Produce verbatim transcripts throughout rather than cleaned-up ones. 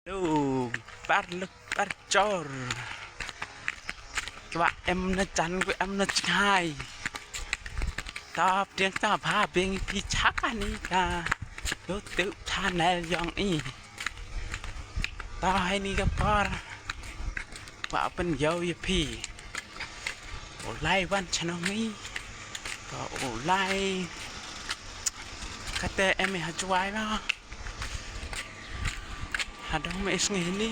Hello, parlok parjor. Kwah em na jan, kwah em na jngai. Tap diang ta bha beng phi chaka ni ka YouTube channel yong i. Ta hai ni ka por. Kwah pynïoh ïa phi. U lai wan chnong i. Ka u lai. Kate em i ha Jowai ba. Hadong me sngi ni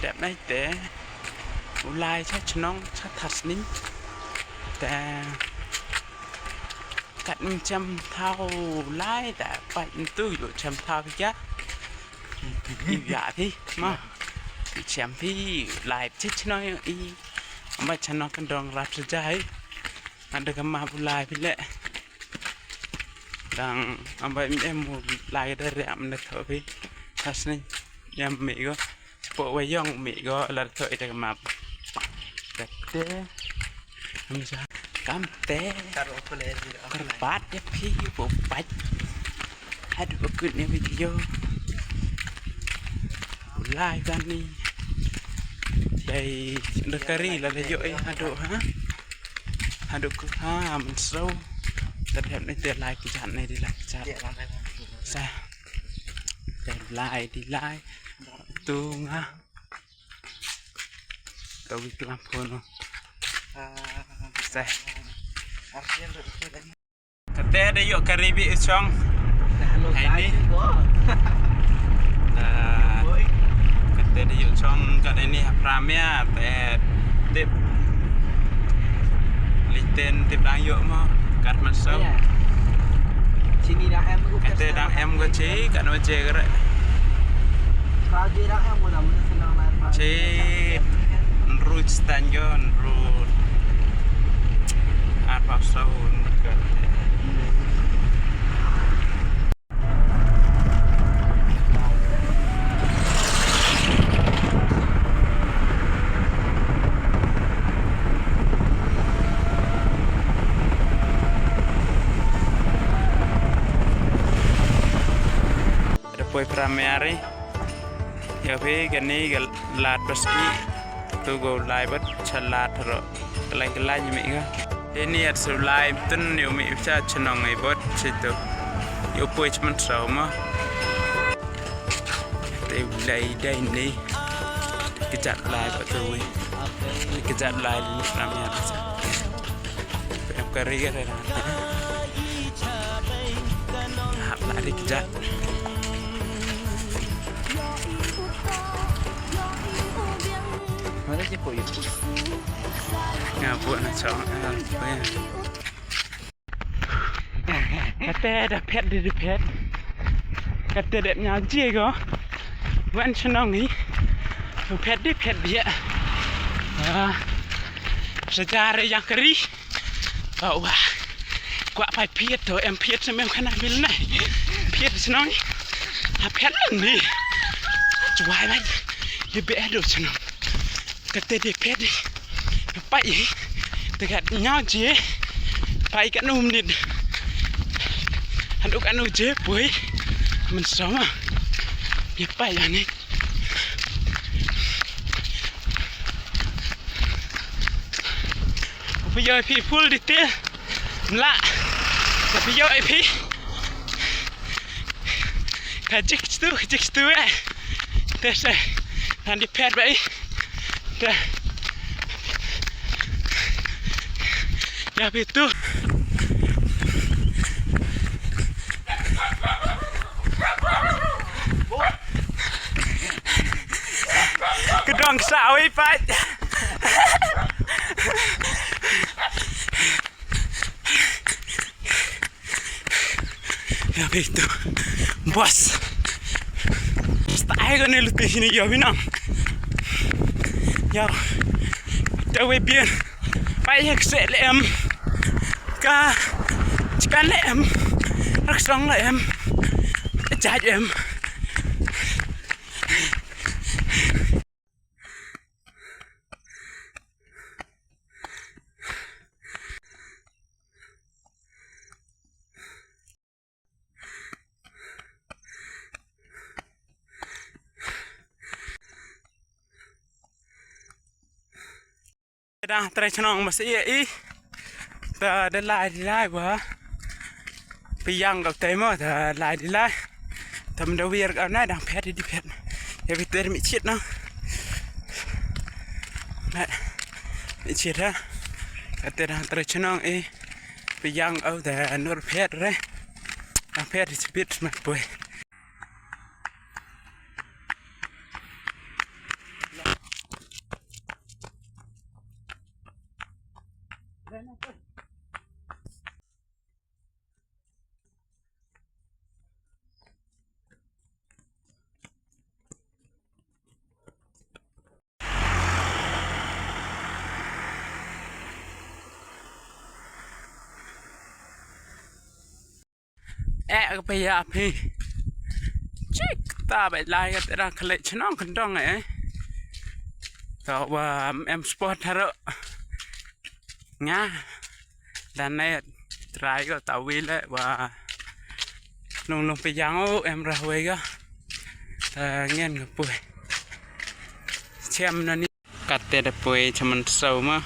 dep nai te u lai cha chnong cha thasning te kat nim chem thau lai da pa ntu yu chem thau ya ya phi ma chem phi lai cha chnong i ma chnong kan dong rap sa jai. Ada ka ma bu lai phi le. Dang amba em em mu lai da re am ne tho phi. Thasning em mi go. Chipo wa yong mi go la tho ita ka map. Kate. Am sa kam te. Kar opo le ji. Kar pat de phi bu pat. Hadu ba kut ne video. Lai kan ni. Dai da kari la da yo eh hadu ha. Hadu ku ha man so. Tadem ni te lai ki jan ni di lai ki jan. Sa. Te lai di lai. Tu nga. Tawi kelam phono. Sa. Kate da yo karibi isong. Hai ni. Kate da yo chong kat ini pramia te tip. Liten tip dang yo mo kat masuk. Sini dah em. Kate dang em go chi kat no je kare. Chi nru stan yo nru. Apa saun kat. Da poi primary. Ya phi kani ka lad paski. Tu go lai bat cha lad ro. Kalai kalai mi ga. Ini at su lai tun ni mi cha chnong i bot chitu. Yo poi chman so ma. Te lai dai ni. Kejat lai ba tu wi. Kejat lai ni ram ya. Em kari kari na. Hap lai kejat. Mana je poi. Nga buat na chong. Kate da phet di di phet. Kate dep ñiaw jie ko. Wan chnong i. Phet di phet di ya. Sa jare yang kari. Ko wa. Kwah pai phet to em phet sem em khana mil nai. Phet chnong i. Ha phet ni. Chuai bai. Di be do chnong. Kate di phet di. Pai. Te kat ñiaw jie. Pai kat num nit. Hadu kat nu jie poi. Men sama. Ye pai ani. Phi yo phi full detail. Mla. Phi yo phi. Ka jik stu, ka jik stu eh. Te se. Nan di pet bai. Te. Ya phi tu. Kedong sa oi pat. Ya phi tu. Bos. Stai ko ne luti sini yo binang. Ya. Tawe bien. Pai hek se le em. Ka. Chikan le em. Raksong le em. Jaj em. Dang trei chnong mas ïa i. Ta da lai di lai wa. Pyrshang ka te mo ta lai di lai. Ta mynta wir ka na dang phet di phet. Ïa phi ter mi chit na. Mi chit ha. Ka te dang trei chnong i. Pyrshang au ta nur phet re. Dang phet di chipit ma poi. Eh, ka pia phi. Chik ta bai lai ka tera kale chnong kandong eh. To wa em sport haro. Nga. Dan ne trai ko ta wi le wa. Nung nung pia ngo em rah wei ko. Ta ngen ko pui. Chem na ni. Kate da poi chaman sau ma.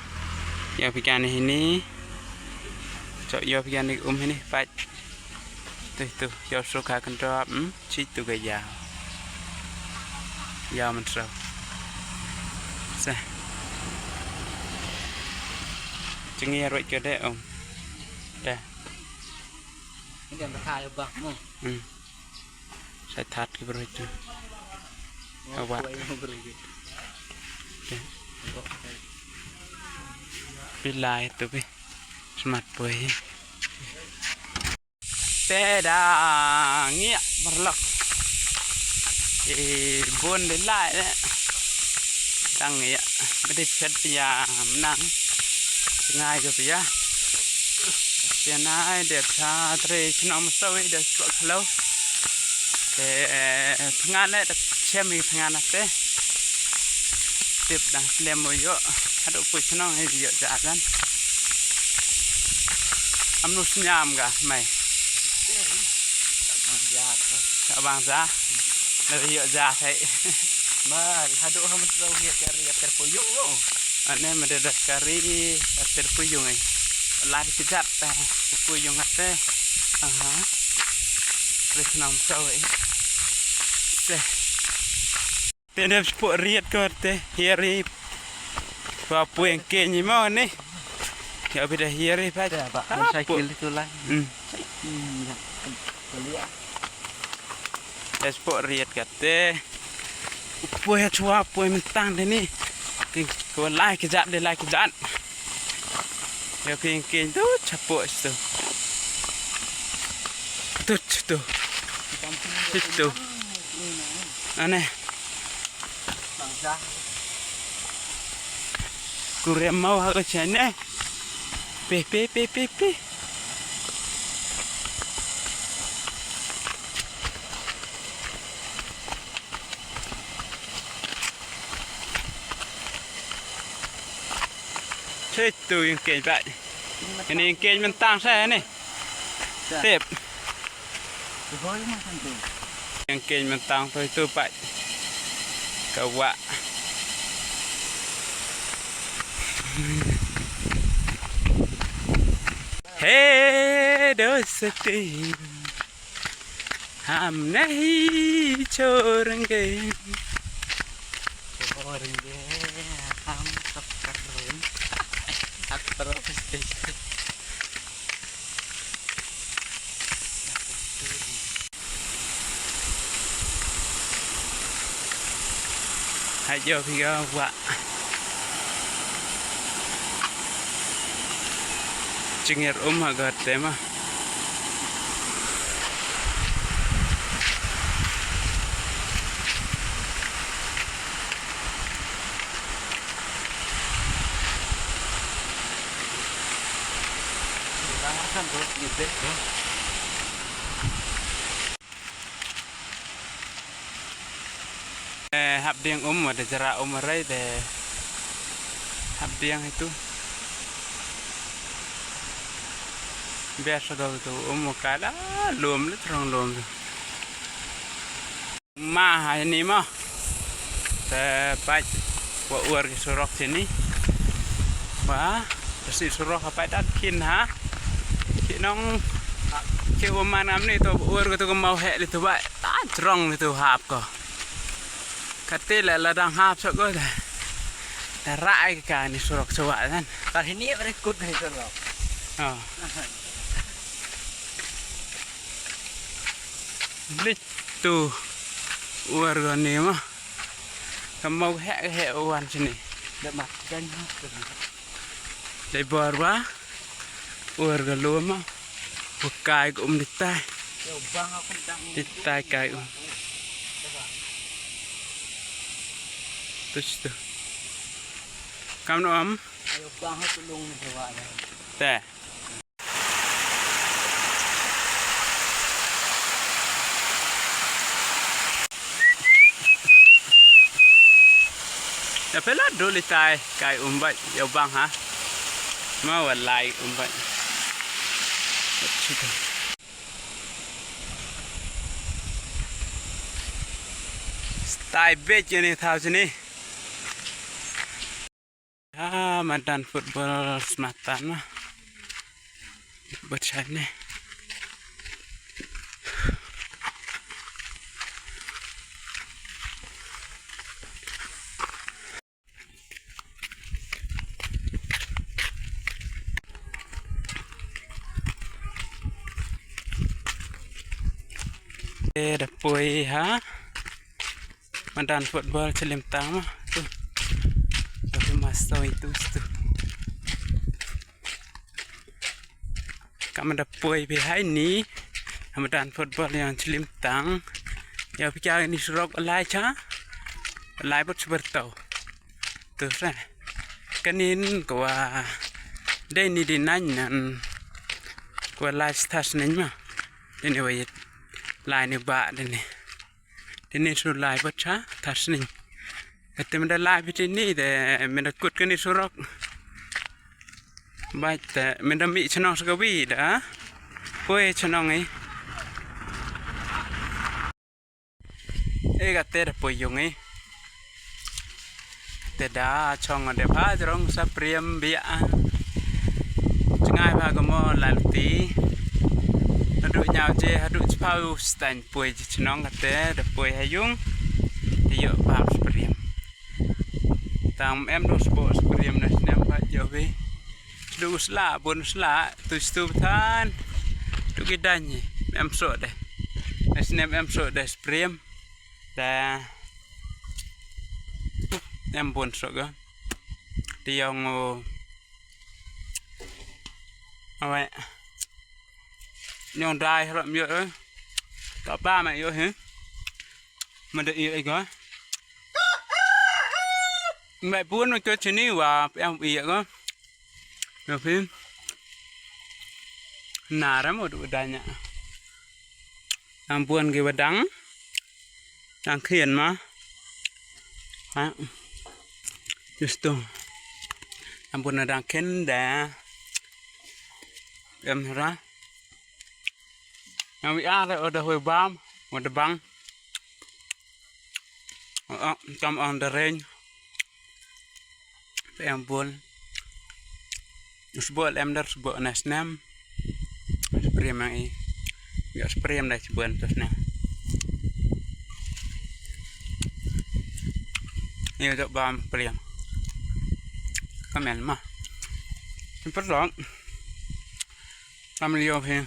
Ïa phi kan hini. Chok ïa phi kan um hini pat. Tu tu ïa su ka kan drop hmm. Chi tu ga ïa. Ïa man sau. Sa. Chingi ïa roi ke de um. Da. Ini yang berkaya bah mu. Hmm. Sai that ki broi tu. Awak. Bilai tu bi. Smat poi. Te da ngiak marlok. E bun de lai le. Dang ngiak. Bedi pet pia menang. Ngai ko pia. Pia nai de sa tre chnong sawi de sok hello. Te thngan le da chem i thngan te. Tip da slem mo yo. Hadu pui chnong i yo ja dan. Amnu snyam ga mai. Abang za. Lari yok za sai. Ma, hadu ham tu ya ter ya ter puyung lo. Ane mede da kari ter puyung ai. Lari kejat ta puyung ate. Aha. Terus nam sau ai. Se. Te dep spok riat ko te hiari. Ba puing ke ni mau ni. Ya bida hiari pa. Ya ba. Cycle itu lah. Hmm. Cycle ya. Dep spok riat kate. Puing chua puing mentang de ni. Ko lai kejat de lai kejat. Ya king king tu chapok situ. Tu situ. Situ. Ane. Kurem mau ha ka chene. Pe pe pe pe pe. Situ yang keny pat. Ini yang keny mentang sa ni. Tip. Yang keny mentang tu itu pat. Ka wah. He do seti. Ham nahi chorenge. Chorenge ham sakkarin. Sakkarin. Hai jo phi ga wah. Jingir um ha ga te ma. Eh, hap diang um, ada jera um arai de. Hap diang itu. Biasa kau tu um kala lum le terang lum tu. Ma ha ini ma. Te pat wa uar ki surok sini. Ba, da sni surok ha paidbah kin ha. Ki nong, ki uman ngam ni to ur ko to ko mau heh li to ba. Ta jrong li to hap ko. Kate la la dang hap sok ko da. Da rai ka ni surok so ba dan. Kar hini ya bere kut ni surok. Oh. Lit tu ur ko ni ma. Ka mau heh heh wan sini. Da mat kan ha. Dei bor ba ur ka lum ma. Ba kai ka um dei tai. Dei tai kai um. Tus tu. Kam no am? Te. Ya pela duli tai kai umbai ya bang ha. Ma walai umbai. Stai bej ini tau sini. Ha, madan football sematan mah. Buat saya ni. Eh, da poi ha. Madan football Chillimtang ma. Tu. Tu mas tu itu tu. Ka madan poi bihai ni. Madan football yang Chillimtang. Ya pikir ni surok lai cha. Lai bot sebertau. Tu sa. Kanin kwa dei ni di nang nan. Kwa lai stas nang ma. Dei ni wait. Lai ni ba dei ni. Dei ni su lai bot cha tas ning. Te mynda lai bit ni de mynda kut kani surok. Bai te mynda mi chnong sa ka wi da. Poi chnong i. E ka te da poi yung i. Te da chong de pha jrong sa priem bia. Chngai pha ka mo lal ti. Hadu nyaw je hadu chpau stan poi je chnong ka te da poi ha yung. Te yo pam spriem. Tang em do sbo spriem na snem pha yo ve. Sdu sla bun sla tu stu than. Tu ki dan em so de. Na snem em so de spriem. Da em bun so ga. Ti yong o. Awe. Nyong dai ro myo. Ta ba ma yo he. Ma de i ga. Ma bun ma ko chini wa em i ga. Yo phi. Na ra mo du da nya. Am bun ge wa dang. Dang khien ma. Ha. Just tu. Am bun na dang khien da. Em ra. Am wi a da o da hoi bam. Wa da bang. O, kam on da rein. Em bun. Sbo em dar sbo na snem. Spriem ang i. Ya spriem da sbo na snem. Ni da bam spriem. Kamen ma. Perlong. Kam lio phi.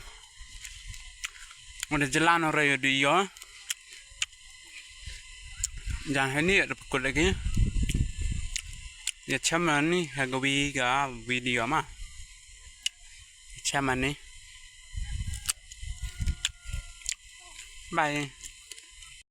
Mo da jalan ora yo di yo. Jan hani ya da pukul lagi. Ya chamani ha ga wi ga video ma. Chamani. Bye.